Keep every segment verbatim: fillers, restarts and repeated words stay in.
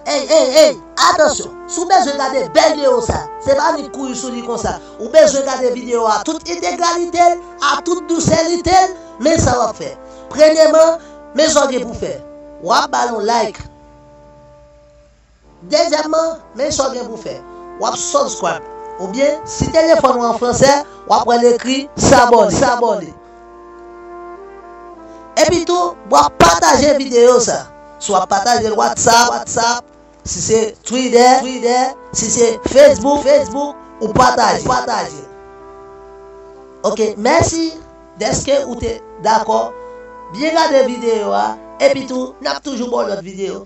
Ey, ey, ey, atansyon! Si w bezwen gade bèl videyo sa, se pa vin kouri sou li konsa. Ou bezwen gade videyo a tout entegralite l, a tout dousè li te l, men sa w ap fè. Premyèman, men sa w gen pou fè. W ap ba l yon like. Dezyèmman, men sa w gen pou fè. W ap subscribe. Oubyen, si telefòn ou an fransè, w ap wè l ekri s'abonner, s'abonner. Epi tou, w ap pataje videyo sa. Si w ap pataje l WhatsApp, WhatsApp, si se Twitter, Twitter, si se Facebook, Facebook, ou pataje, pataje. Ok, mèsi dèske ou te dakò. Byen gade videyo a, epi tou, n ap toujou ba w lòt videyo.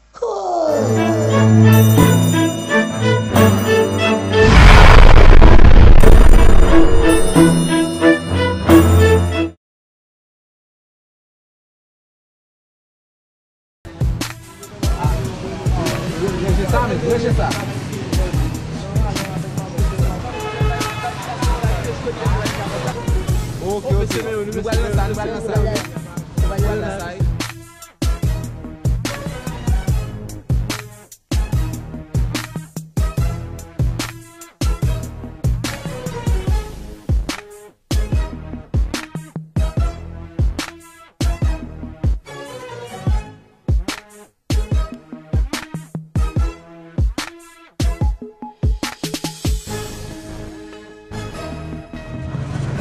Ranje sa, men, ranje sa. Ok, ok. Nou pral nan sa, nou pral nan sa. Nou pral nan sa, wi.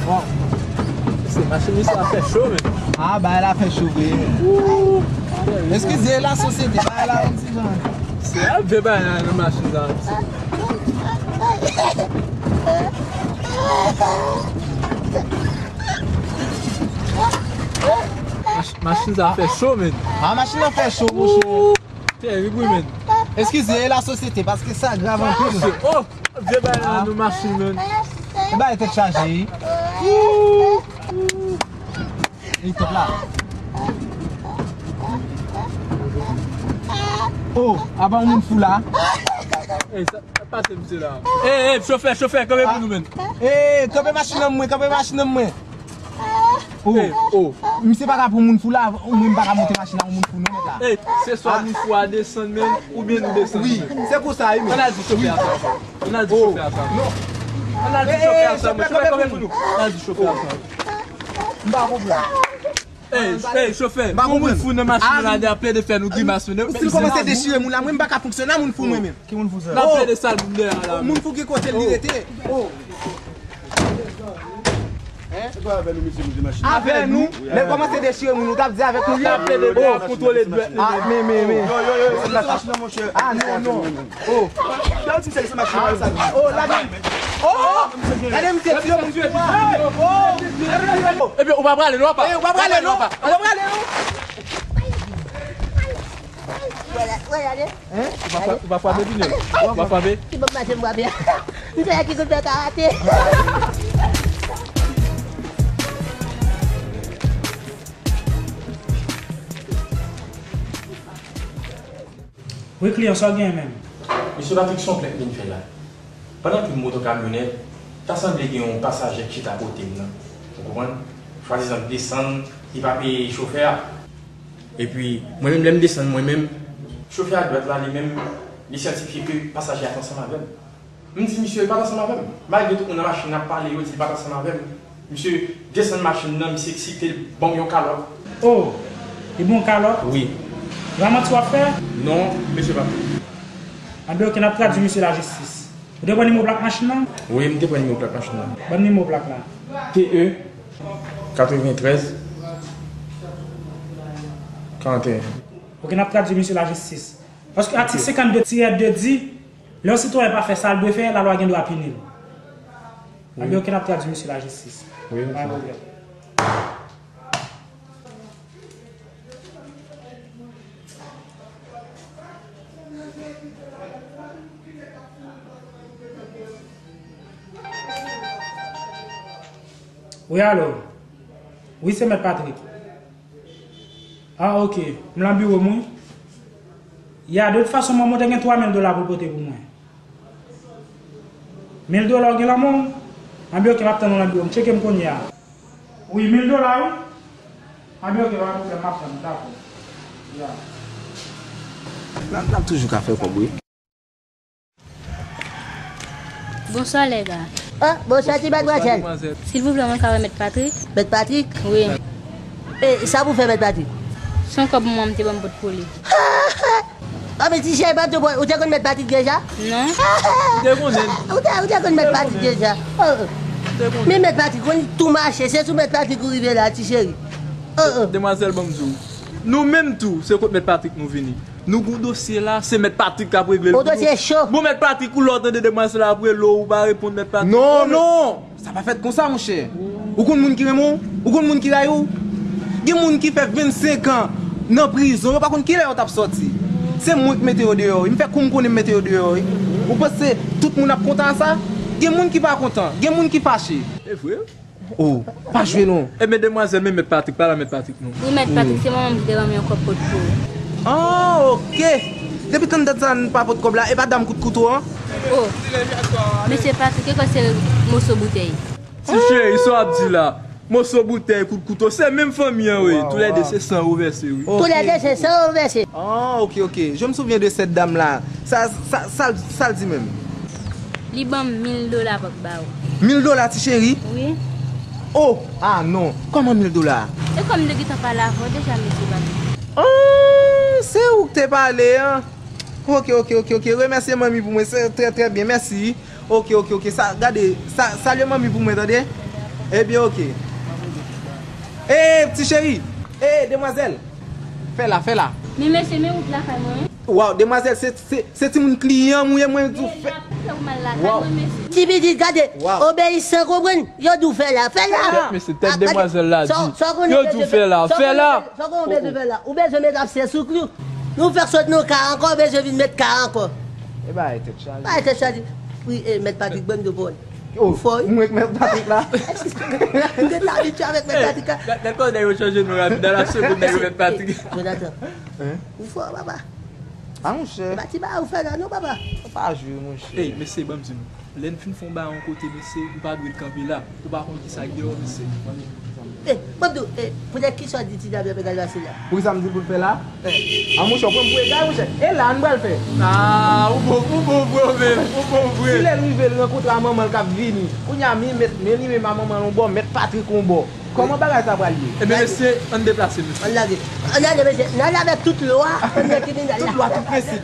Bon. Se machin misye ap fè cho, men. Ah, bagay la fè cho vre. Ooh. Eskize la sosyete, bagay la yon ti jan. Se a vye bagay la nan machin sa. Mach-, machin sa fè cho, men. Ah, machin nan fè cho, monchè. Terib, wi, men. Eskize la sosyete, paske sa grav anpil. Oh, vye bagay la nan machin, men. E bagay tèt chaje, wi. Li tèt la. Oh, apa yon moun fou la. Ey, sa, sa pase misye la. Ey, ey, chofè, chofè, kanpe pou nou, men. Ey, kanpe machin nan mwen, kanpe machin nan mwen. Oh, oh. Misye pa ka pran moun fou la, ou menm pa ka monte machin la, yon moun fou non, mèt la. Ey, se swa nou fou a desann, men, oubyen nou desann. Wi, se konsa, wi, men. Ann al di chofè a sa. Ann al di chofè a sa. Non. Ann al di chofè a sa, men. Chofè, kanpe pou nou. Ann al di chofè a sa. M pa konprann. Ey, ey, chofè, nou moun fou nan machin la, de ap plede fè nou grimas, men. Si l kòmanse dechire moun la, mwen m pa ka fonksyone a moun fou mwen menm. Ki moun fou sa? N ap plede sal moun dèyè la. Moun fou gen kote li rete. Avè nou, lè l kòmanse dechire moun, ou t ap di avèk nou. N ap plede byen ap kontwole dwèt li. Ah, men, men, men. Yo, yo, yo, yo, se machin nan, monchè. Ah, non, non. Oh. Gade ti sèl se machin nan sa. Oh, la men. Oh, oh. Gade misye tiye moun. Oh. Ebyen, ou pa prale non, apa? Eh, ou pa prale non. Ou pa prale non. Wè la, wè la, de. Hein? Ou pa fra-, ou pa frape, Binèl? Ou pa frape? Ki bon mache m frape a? M fè ki kout pè karate. Wi, kliyan, sa w gen menm? Mesye Patrick, se yon plent m vin fè la. Pandan ke m moto kamyonèt, ta sanble gen yon pasaje k chita kote m nan. Ou konprann? Swadizan k desann, li pa peye chofè a. Epi, mwen menm, lè m desann mwen menm, chofè a dwèt la, li menm, li sètifye ke pasaje a t ansanm avè m. M di misye, li pa t ansanm avè m. Malgre tout moun nan machin nan ap pale, yo di li pa t ansanm avè m. Misye desann machin nan, misye eksite, l ban m yon kalòt. Oh, li ba w kalòt? Wi. Se pa manti w ap fè? Non, mesye Patrick. Anben, ok, n ap tradui misye lajistis. Ou te pran nimewo plak machin nan? Wi, m te pran nimewo plak machin nan. Ban m nimewo plak la. T E katreventrèz karanteyen. Ok, n ap tradui misye lajistis. Paske atik senkannde tirè de di, lè yon sitwayen pa fè sa l dwe fè, lalwa gen dwa pini l. Wi. Anben, ok, n ap tradui misye lajistis. Wi, pa gen pwoblèm. Wi, alo. Wi, se Mèt Patrick. Ah, ok. M lan biwo m, wi. Ya, de tout fason, manman w te gen twa mil dola pou l pote pou mwen. Mil dola w gen lan men w? Anben, ok, m ap tann ou lan biwo m. Tcheke m kounye a. Wi, mil dola, wi. Anben, ok, pa gen pwoblèm, m ap tann ou, dakò. Ya. N ap, n ap toujou ka fè kòb, wi. Bonswa, lèga. Ah, bonswa, ti madmwazèl. Silvouplè, mwen ka wè Mèt Patrik? Mèt Patrik? Wi. E sa pou fè Mèt Patrik? Se yon kòb manman m te ban m pot pou li. Ah, men ti cheri, pa m te pran, ou te konn Mèt Patrik deja? Non. Ou te, ou te konn Mèt Patrik deja. Oh, oh. Men Mèt Patrik, konn tou mache, se sou Mèt Patrik ou rive la, ti cheri. Oh, oh. Demwazèl, ban m di w. Nou menm tou, se kot Mèt Patrik nou vini. Nou gon dosye la, se Mèt Patrik k ap regle l. Yon dosye cho. Bon, Mèt Patrik, ou lè w tande demwazèl ap rele w, ou pa reponn Mèt Patrik. Non, non, sa pa fèt konsa, monchè. Ou konn moun ki renmen w? Ou konn moun ki rayi w? Gen moun ki fè vennsenk an nan prizon, yo pa konn kilè yo t ap sòti. Se mwen k mete yo deyò, wi. M fè kou m konnen m mete yo deyò, wi. Ou panse tout moun ap kontan a sa? Gen moun ki pa kontan, gen moun ki fache. E vre? Oh, pa jwe non. Ebyen, demwazèl, men Mèt Patrik, pale a Mèt Patrik non. Wi, Mèt Patrik, se manman m ki te ban m yon kòb pot pou ou. Ah, oke. Depi tann dat sa n pa pot kòb la, e pa dam kout kouto an? Oh, mesye Patrik, e kò se moso boutèy. Ti cheri, sa w ap di la? Moso boutèy, kout kouto, se menm fanmi an, wi. Toulède se san yo vèse, wi. Toulède se san yo vèse. Ah, oke, oke. Je me souviens de cette dame là. Sa, sa, sa, sa l di menm? Li ban m mil dola pou m ba ou. Mil dola, ti cheri? Wi. Oh, ah non. Kòman mil dola? E kòm m te gentan pale avè w deja, mesye Patrik. Oh, se ou k te pale, an? Oke, oke, oke, oke. Remèsye manmi pou mwen. Se trè, trè byen. Mèsi. Oke, oke, oke. Sa, gade, sa, salye manmi pou mwen, tande? Ebyen, oke. E, ti cheri. E, demwazèl. Fè la, fè la. Men mesye, men wout lakay mwen. Waw, demwazèl, se, se, se timoun kliyan m ou ye, mwen di w fè. Fè ou mal lakay mwen, mesye. Ti pitit, gade, obeyisan, konprann, yo di w fè la, fè la. Tèt mesye, tèt demwazèl la di. Yo di w fè la, fè la. Sa w konn bezwen fè la? Ou bezwen met ap se sou klou. Nou fèk sot nan ka ankò, ou bezwen vin met ka ankò. E bagay tèt chaje. Bagay tèt chaje. Wi, e, Mèt Patrik, ban m de pawòl. Oh, ou fò, wi. Mwen k Mèt Patrik la. M te abitye avèk Mèt Patrik la. Gad kòman nèg yo chanje non rapid, nan la segonn nèg yo Mèt Patrik. Jonathan, ou fò, papa. Ah, monchè. E pa ti bagay ou fè la, non, papa. Pa jwe, monchè. Ey, mesye, ban m di nou. Lè n fin fè yon bagay yon kote, mesye, ou pa dwe kanpe la. Ou pa konn ki sa k deyò, mesye. E, ban m di w, e, poutèt ki sa w di ti dam nan pral pase la? Poukisa m di l pou l fè la? A, monchè, w pran m pou egare, monchè. E la, n pral fè. Ah, ou bon, ou bon vre, ou menm, ou bon vre. Si lè l rive, l rankontre a manman l k ap vini. Kounye a, mi met, men li menm a manman l yon bò, Mèt Patrik yon bò. Kòman bagay sa pral ye? Ebyen, mesye, ann deplase, mesye. Ann lage. Ann ale, mesye. N ale avèk tout lwa. Ann nan kriminèl la. Tout lwa, tout prensip.